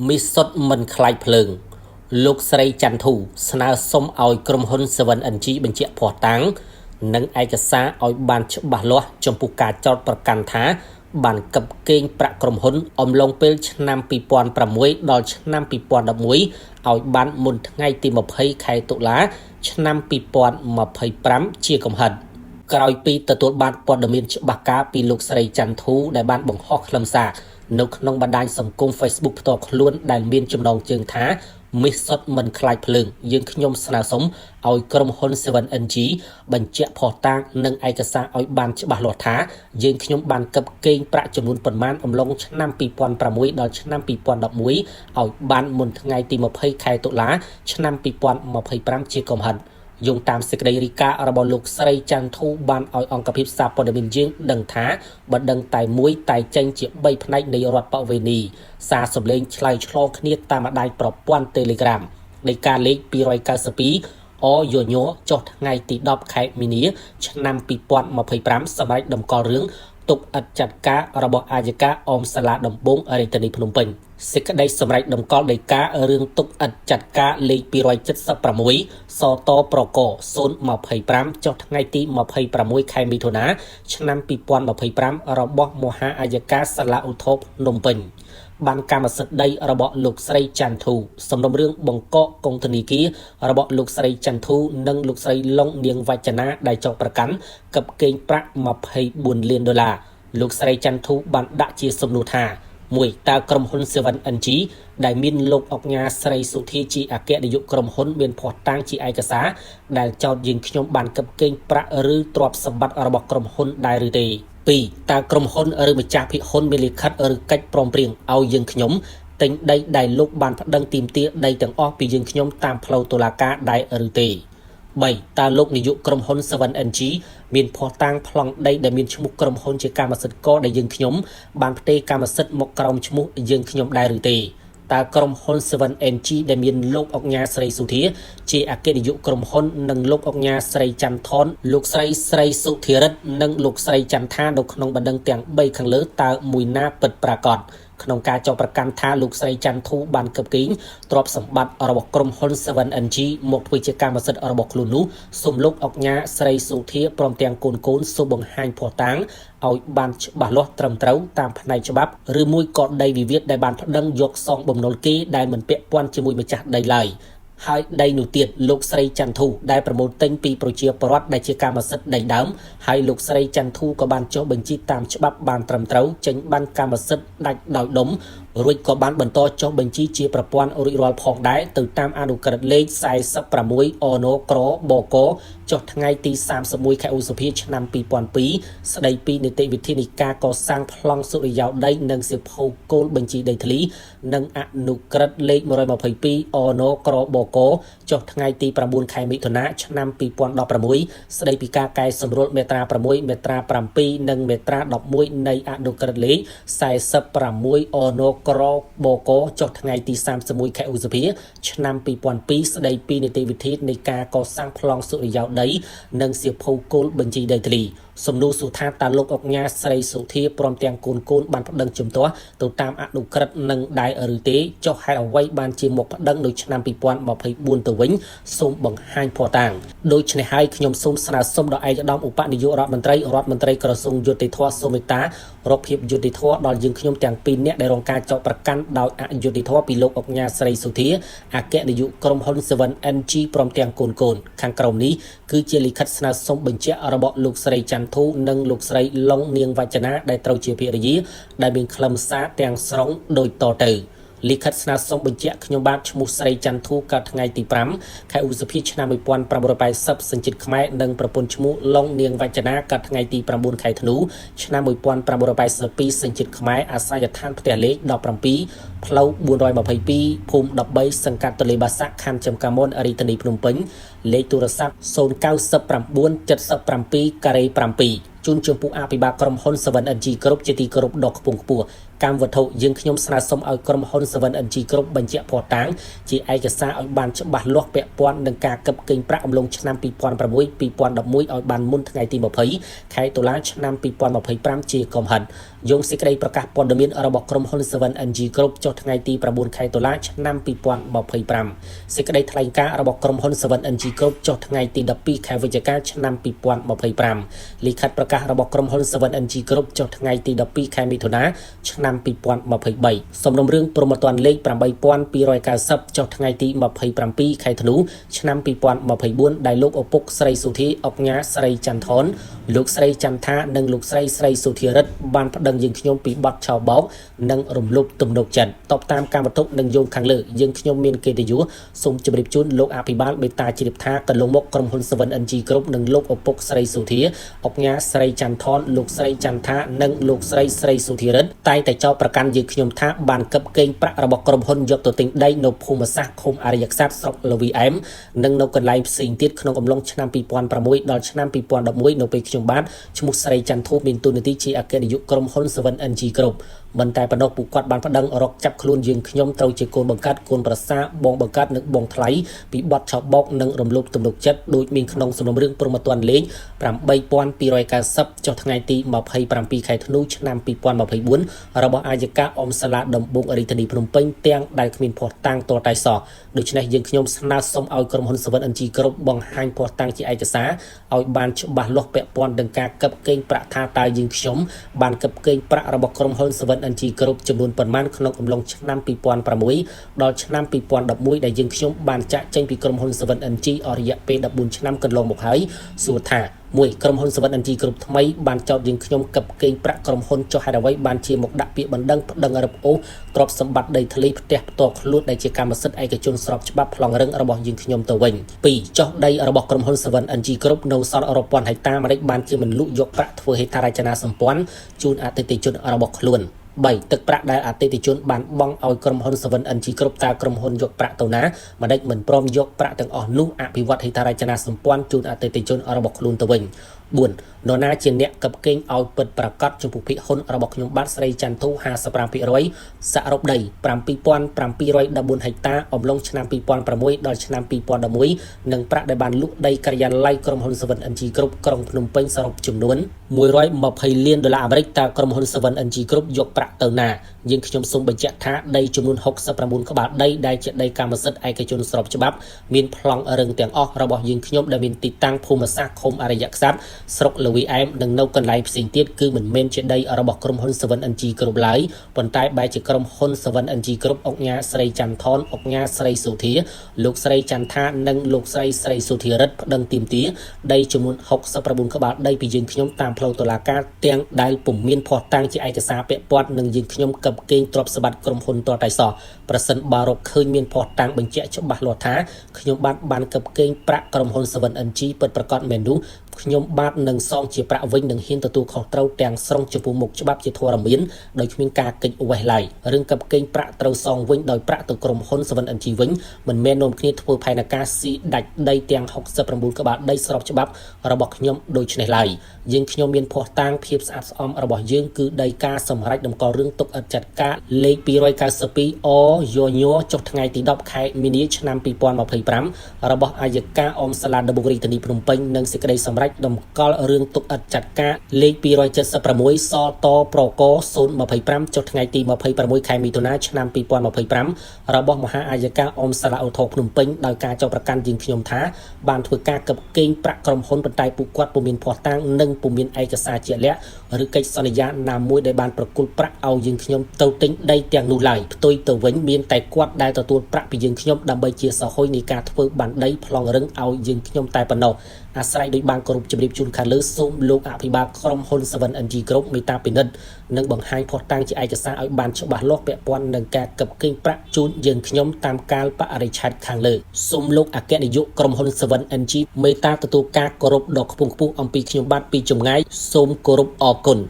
មាសសុទ្ធមិនខ្លាចភ្លើងលោកស្រីចន្ទធូស្នើសុំឲ្យក្រុមហ៊ុន 7NG បញ្ជាក់ភស្តុតាងនិងឯកសារឲ្យបានច្បាស់លាស់ចំពោះការចោទប្រកាន់ថា បានកឹបកេងប្រាក់ក្រុមហ៊ុនអំឡុងពេលឆ្នាំ2006ដល់ឆ្នាំ2011ឲ្យបានមុនថ្ងៃទី20ខែតុលាឆ្នាំ2025ជាកំហិតក្រោយពីទទួលបានព័ត៌មានច្បាស់ការពីលោកស្រីចន្ទធូដែលបានបង្ហោះខ្លឹមសារនៅក្នុងបណ្ដាញសង្គម Facebook ផ្ទាល់ខ្លួនដែលមានចំណងជើងថាមាសសុទ្ធមិនខ្លាចភ្លើងយើងខ្ញុំស្នើសុំឲ្យក្រុមហ៊ុន 7NG បញ្ជាក់ភស្តុតាងនិងឯកសារឲ្យបានច្បាស់លាស់ថាយើងខ្ញុំបានកឹបកេងប្រាក់ចំនួនប៉ុន្មានអំឡុងឆ្នាំ2006ដល់ឆ្នាំ2011ឲ្យបានមុនថ្ងៃទី20ខែតុលាឆ្នាំ2025ជាកំហិតយោងតាមសេចក្តីរាយការណ៍របស់លោកស្រីចន្ទធូបានឲ្យអង្គភាពសារព័ត៌មានយើងដឹងថាបើដឹងតែមួយតែចេញជា3ផ្នែកនៃរដ្ឋបវេនីសារសម្លេងឆ្លើយឆ្លងគ្នាតាមបណ្ដាញប្រព័ន្ធ Telegram នៃការលេខ292អយញចុះថ្ងៃទី10ខែមីនាឆ្នាំ2025សម្រាប់តម្កល់រឿងទុកឥតចាត់ការរបស់អាយកាអមសាលាដំបងរាជធានីភ្នំពេញសេចក្តីសម្រេចតម្កល់ដីការឿងទុកឥតចាត់ការលេខ276សតប្រក025ចុះថ្ងៃទី26ខែមិថុនាឆ្នាំ2025របស់មហាអាយកាសាលាឧទ្ធរភ្នំពេញបានកម្មសិទ្ធិដីរបស់លោកស្រីចន្ទធូសំណុំរឿងបង្កកកុងធនាគាររបស់លោកស្រីចន្ទធូនិងលោកស្រីឡុងនាងវចនាដែលចោទប្រកាន់កឹបកេងប្រាក់24លានដុល្លារលោកស្រីចន្ទធូបានដាក់ជាសំណួរថាមួយតើក្រុមហ៊ុន 7NG ដែលមានលោកអុកញ៉ាស្រីសុធាជាអគ្គនាយកក្រុមហ៊ុនមានភស្តុតាងជាឯកសារដែលចោទយើងខ្ញុំបានកឹបកេងប្រាក់ឬទ្រព្យសម្បត្តិរបស់ក្រុមហ៊ុនដែរឬទេ2តើក្រុមហ៊ុនឬម្ចាស់ភាគហ៊ុនមានលិខិតឬកិច្ចព្រមព្រៀងឲ្យយើងខ្ញុំទិញដីដែលលោកបានប្តឹងទាមទារដីទាំងអស់ពីយើងខ្ញុំតាមផ្លូវតុលាការដែរឬទេ3តើលោកនាយកក្រុមហ៊ុន 7NG មានភស្តុតាងប្លង់ដីដែលមានឈ្មោះក្រុមហ៊ុនជាកម្មសិទ្ធិកដែលយើងខ្ញុំបានផ្ទេរកម្មសិទ្ធិមកក្រោមឈ្មោះយើងខ្ញុំដែរឬទេតើក្រុមហ៊ុន 7NG ដែលមានលោកអុកញ៉ាស្រីសុធាជាអគ្គនាយកក្រុមហ៊ុននិងលោកអុកញ៉ាស្រីចន្ទថនលោកស្រីស្រីសុធិរិទ្ធនិងលោកស្រីចន្ទថានៅក្នុងបណ្ដឹងទាំង3ខាងលើតើមួយណាពិតប្រាកដក្នុងការចោទប្រកាន់ថាលោកស្រីចន្ទធូបានកឹបកេងទ្រព្យសម្បត្តិរបស់ក្រុមហ៊ុន 7NG មកធ្វើជាកម្មសិទ្ធិរបស់ខ្លួននោះសូមលោកអុកញ៉ាស្រីសុធាព្រមទាំងកូនកូនសូមបង្ហាញភស្តុតាងឲ្យបានច្បាស់លាស់ត្រឹមត្រូវតាមផ្នែកច្បាប់ឬមួយក៏ដីវិវាទដែលបានប្តឹងយកសងបំណុលគេដែលមិនពាក់ព័ន្ធជាមួយម្ចាស់ដីឡើយហើយដីនោះទៀតលោកស្រីចន្ទធូដែលប្រមូលទិញពីប្រជាពលរដ្ឋដែលជាកម្មសិទ្ធិដីដើមហើយលោកស្រីចន្ទធូក៏បានចុះបញ្ជីតាមច្បាប់បានត្រឹមត្រូវចេញបានកម្មសិទ្ធិដាច់ដោយដុំរួចក៏បានបន្តចុះបញ្ជីជាប្រព័ន្ធរួចរាល់ផងដែរទៅតាមអនុក្រឹត្យលេខ46អនក្របកចុះថ្ងៃទី31ខែឧសភាឆ្នាំ2002ស្ដីពីនីតិវិធីនៃការកសាងប្លង់សុរិយោដីនិងសៀវភៅគោលបញ្ជីដីធ្លីនិងអនុក្រឹត្យលេខ122អនក្របកចុះថ្ងៃទី9ខែមិថុនាឆ្នាំ2016ស្ដីពីការកែសម្រួលមាត្រា6មាត្រា7និងមាត្រា11នៃអនុក្រឹត្យលេខ46អនក្របកចុះថ្ងៃទី31ខែឧសភាឆ្នាំ2002ស្ដីពីនីតិវិធីនៃការកសាងប្លង់សុរិយោដីនិងសៀវភៅគោលបញ្ជីដីធ្លីសំណួរសុថាតើលោកអុកញ៉ាស្រីសុធាព្រមទាំងកូនកូនបានប្តឹងជំទាស់ទៅតាមអនុក្រឹត្យនឹងដែរឬទេចុះហេតុអ្វីបានជាមកប្តឹងនៅឆ្នាំ2024ទៅវិញសូមបង្ហាញភស្តុតាងដូច្នេះហើយខ្ញុំសូមស្នើសុំដល់ឯកឧត្តមឧបនាយករដ្ឋមន្ត្រីរដ្ឋមន្ត្រីក្រសួងយុត្តិធម៌សូមមេត្តារកភាពយុត្តិធម៌ដល់យើងខ្ញុំទាំងពីរនាក់ដែលរងការចោទប្រកាន់ដោយអយុត្តិធម៌ពីលោកអុកញ៉ាស្រីសុធាអគ្គនាយកក្រុមហ៊ុន 7NG ព្រមទាំងកូនកូនខាងក្រោមនេះគឺជាលិខិតស្នើសុំបញ្ជាក់របស់លោកស្រីចន្ទធូនិងលោកស្រីឡុងនាងវចនាដែលត្រូវជាភរិយាដែលមានខ្លឹមសារទាំងស្រុងដូចតទៅលិខិតស្នើសុំបញ្ជាក់ខ្ញុំបាទឈ្មោះស្រីចន្ទធូកើតថ្ងៃទី5ខែឧសភាឆ្នាំ1980សញ្ជាតិខ្មែរនិងប្រពន្ធឈ្មោះឡុងនាងវចនាកើតថ្ងៃទី9ខែធ្នូឆ្នាំ1982សញ្ជាតិខ្មែរអាសយដ្ឋានផ្ទះលេខ17ផ្លូវ422ភូមិ13សង្កាត់ទន្លេបាសាក់ខណ្ឌចំការមនរាជធានីភ្នំពេញលេខទូរស័ព្ទ099 77ការ៉េ7ជូនចំពោះអភិបាលក្រុមហ៊ុន 7NG គ្រប់ជាទីគោរពដ៏ខ្ពង់ខ្ពស់ កម្មវត្ថុយើងខ្ញុំស្នើសុំឲ្យក្រុមហ៊ុន 7NG គ្រប់បញ្ជាក់ភស្តុតាងជាឯកសារឲ្យបានច្បាស់លាស់ពាក់ព័ន្ធនឹងការកឹបកេងប្រាក់អំឡុងឆ្នាំ2006 2011ឲ្យបានមុនថ្ងៃទី20ខែតុលាឆ្នាំ2025ជាកំហិតយោងសេចក្តីប្រកាសព័ត៌មានរបស់ក្រុមហ៊ុន 7NG គ្រប់ចុះថ្ងៃទី9ខែតុលាឆ្នាំ2025សេចក្តីថ្លែងការណ៍របស់ក្រុមហ៊ុន 7NG គ្រប់ចុះថ្ងៃទី12ខែវិច្ឆិកាឆ្នាំ2025លិខិតប្រកាសរបស់ក្រុមហ៊ុន 7NG គ្រប់ចុះថ្ងៃទី12ខែមិថុនាឆ្នាំ2023សំណុំរឿងព្រហ្មទណ្ឌលេខ8290ចុះថ្ងៃទី27ខែធ្នូឆ្នាំ2024ដែលលោកឪពុកស្រីសុធីអុកញ៉ាស្រីចន្ទថនលោកស្រីចន្ទថានិងលោកស្រីស្រីសុធារិទ្ធបានប្តឹងយើងខ្ញុំពីបទឆោបោកនិងរំលោភទំនុកចិត្តតបតាមកម្មវត្ថុនិងយោងខាងលើយើងខ្ញុំមានកិត្តិយសសូមជម្រាបជូនលោកអភិបាលមេត្តាជ្រាបថាកន្លងមកក្រុមហ៊ុន 7NG គ្រប់និងលោកឪពុកស្រីសុធាអុកញ៉ាស្រីចន្ទថនលោកស្រីចន្ទថានិងលោកស្រីស្រីសុធារិទ្ធតែងតែចោទប្រកាន់យើងខ្ញុំថាបានកឹបកេងប្រាក់របស់ក្រុមហ៊ុនយកទៅទិញដីនៅភូមិសាស្ត្រឃុំអរិយក្សត្រស្រុកលវីអែមនិងនៅកន្លែងផ្សេងទៀតក្នុងអំឡុងឆ្នាំ2006ដល់ឆ្នាំ2011នៅពេលខ្ញុំបាទឈ្មោះស្រីចន្ទធូមានតួនាទីជាអគ្គនាយកក្រុមហ៊ុន 7NG គ្រប់មិនតែប៉ុណ្ណោះពួកគាត់បានប្តឹងរកចាប់ខ្លួនយើងខ្ញុំត្រូវជាកូនបង្កើតកូនប្រសាបងបង្កើតនិងបងថ្លៃពីបទឆោបោកនិងរំលោភទំនុកចិត្តដូចមានក្នុងសំណុំរឿងព្រហ្មទណ្ឌលេខ8290ចុះថ្ងៃទី27ខែធ្នូឆ្នាំ2024របស់អាយកាអមសាលាដំបងរាជធានីភ្នំពេញទាំងដែលគ្មានភស្តុតាងទាល់តែសោះដូច្នេះយើងខ្ញុំស្នើសុំឲ្យក្រុមហ៊ុន 7NG គ្រប់បង្ហាញភស្តុតាងជាឯកសារឲ្យបានច្បាស់លាស់ពាក់ព័ន្ធនឹងការកឹបកេងប្រាក់ថាតើយើងខ្ញុំបានកឹបកេងប្រាក់របស់ក្រុមហ៊ុន 7NG គ្រប់ចំនួនប៉ុន្មានក្នុងអំឡុងឆ្នាំ2006ដល់ឆ្នាំ2011ដែលយើងខ្ញុំបានចាក់ចេញពីក្រុមហ៊ុន 7NG អស់រយៈពេល14ឆ្នាំកន្លងមកហើយសួរថាមួយក្រុមហ៊ុន 7NG គ្រប់ថ្មីបានចោទយើងខ្ញុំកឹបកេងប្រាក់ក្រុមហ៊ុនចុះហេតុអ្វីបានជាមកដាក់ពាក្យបណ្ដឹងប្តឹងរឹបអូសទ្រព្យសម្បត្តិដីធ្លីផ្ទះផ្ទាល់ខ្លួនដែលជាកម្មសិទ្ធិឯកជនស្របច្បាប់ប្លង់រឹងរបស់យើងខ្ញុំទៅវិញ2ចុះដីរបស់ក្រុមហ៊ុន 7NG គ្រប់នៅសល់រាប់ពាន់ហិកតាម្តេចបានជាមិនលក់យកប្រាក់ធ្វើហេដ្ឋារចនាសម្ព័ន្ធជូនអតិថិជនរបស់ខ្លួន3ទឹកប្រាក់ដែលអតិថិជនបានបង់ឲ្យក្រុមហ៊ុន 7NG គ្រប់តើក្រុមហ៊ុនយកប្រាក់ទៅណាម្តេចមិនព្រមយកប្រាក់ទាំងអស់នោះអភិវឌ្ឍហេដ្ឋារចនាសម្ព័ន្ធជូនអតិថិជនរបស់ខ្លួនទៅវិញ4នរណាជាអ្នកកឹបកេងឲ្យពិតប្រាកដចំពោះភាគហ៊ុនរបស់ខ្ញុំបាទស្រីចន្ទធូ55%សរុបដី7714ហិកតាអំឡុងឆ្នាំ2006ដល់ឆ្នាំ2011និងប្រាក់ដែលបានលក់ដីការិយាល័យក្រុមហ៊ុន 7NG គ្រប់ក្រុងភ្នំពេញសរុបចំនួន120លានដុល្លារអាមេរិកតើក្រុមហ៊ុន 7NG គ្រប់យកប្រាក់ទៅណាយើងខ្ញុំសូមបញ្ជាក់ថាដីចំនួន69ក្បាលដីដែលជាដីកម្មសិទ្ធិឯកជនស្របច្បាប់មានប្លង់រឹងទាំងអស់របស់យើងខ្ញុំដែលមានទីតាំងភូមិសាស្ត្រឃុំអរិយក្សត្រស្រុកលវីអែមនិងនៅកន្លែងផ្សេងទៀតគឺមិនមែនជាដីរបស់ក្រុមហ៊ុន 7NG គ្រប់ឡើយប៉ុន្តែបែរជាក្រុមហ៊ុន 7NG គ្រប់អុកញ៉ាស្រីចន្ទថនអុកញ៉ាស្រីសុធាលោកស្រីចន្ទថានិងលោកស្រីស្រីសុធារិទ្ធប្តឹងទាមទារដីចំនួន69ក្បាលដីពីយើងខ្ញុំតាមផ្លូវតុលាការទាំងដែលពុំមានភស្តុតាងជាឯកសារពាក់ព័ន្ធនឹងយើងខ្ញុំកឹបកេងទ្រព្យសម្បត្តិក្រុមហ៊ុនទាល់តែសោះប្រសិនបើរកឃើញមានភស្តុតាងបញ្ជាក់ច្បាស់លាស់ថាខ្ញុំបាទបានកឹបកេងប្រាក់ក្រុមហ៊ុន 7NG ពិតប្រាកដមែននោះខ្ញុំបាទនឹងសងជាប្រាក់វិញនិងហ៊ានទទួលខុសត្រូវទាំងស្រុងចំពោះមុខច្បាប់ជាធរមានដោយគ្មានការគេចវេះឡើយរឿងកឹបកេងប្រាក់ត្រូវសងវិញដោយប្រាក់ទៅក្រុមហ៊ុន 7NG វិញមិនមែននាំគ្នាធ្វើផែនការស៊ីដាច់ដីទាំង69ក្បាលដីស្របច្បាប់របស់ខ្ញុំដូចនេះឡើយយើងខ្ញុំមានភស្តុតាងភាពស្អាតស្អំរបស់យើងគឺដីការសម្រេចតម្កល់រឿងទុកឥតចាត់ការលេខ292អយញចុះថ្ងៃទី10ខែមីនាឆ្នាំ2025របស់អាយកាអមសាលាដំបងរាជធានីភ្នំពេញនិងសេចក្តីសម្រេចតម្កល់រឿងទុកឥតចាត់ការលេខ276សតប្រក025ចុះថ្ងៃទី26ខែមិថុនាឆ្នាំ2025របស់មហាអាយកាអមសាលាឧទ្ធរភ្នំពេញដោយការចោទប្រកាន់យើងខ្ញុំថាបានធ្វើការកឹបកេងប្រាក់ក្រុមហ៊ុនប៉ុន្តែពួកគាត់ពុំមានភស្តុតាងនិងពុំមានឯកសារជាក់លាក់ឬកិច្ចសន្យាណាមួយដែលបានប្រគល់ប្រាក់ឲ្យយើងខ្ញុំទៅទិញដីទាំងនោះឡើយផ្ទុយទៅវិញមានតែគាត់ដែលទទួលប្រាក់ពីយើងខ្ញុំដើម្បីជាសហុយនៃការធ្វើបានដីប្លង់រឹងឲ្យយើងខ្ញុំតែប៉ុណ្ណោះអាស្រ័យដោយបានគោរពជម្រាបជូនខាងលើសូមលោកអភិបាលក្រុមហ៊ុន 7NG ក្រុមមេត្តាពិនិត្យនិងបង្ហាញភស្តុតាងជាឯកសារឲ្យបានច្បាស់លាស់ពាក់ព័ន្ធនឹងការកឹបកេងប្រាក់ជូនយើងខ្ញុំតាមកាលបរិច្ឆេទខាងលើសូមលោកអគ្គនាយកក្រុមហ៊ុន 7NG មេត្តាទទួលការគោរពដ៏ខ្ពង់ខ្ពស់អំពីខ្ញុំបាទពីចម្ងាយសូមគោរពអរគុណ។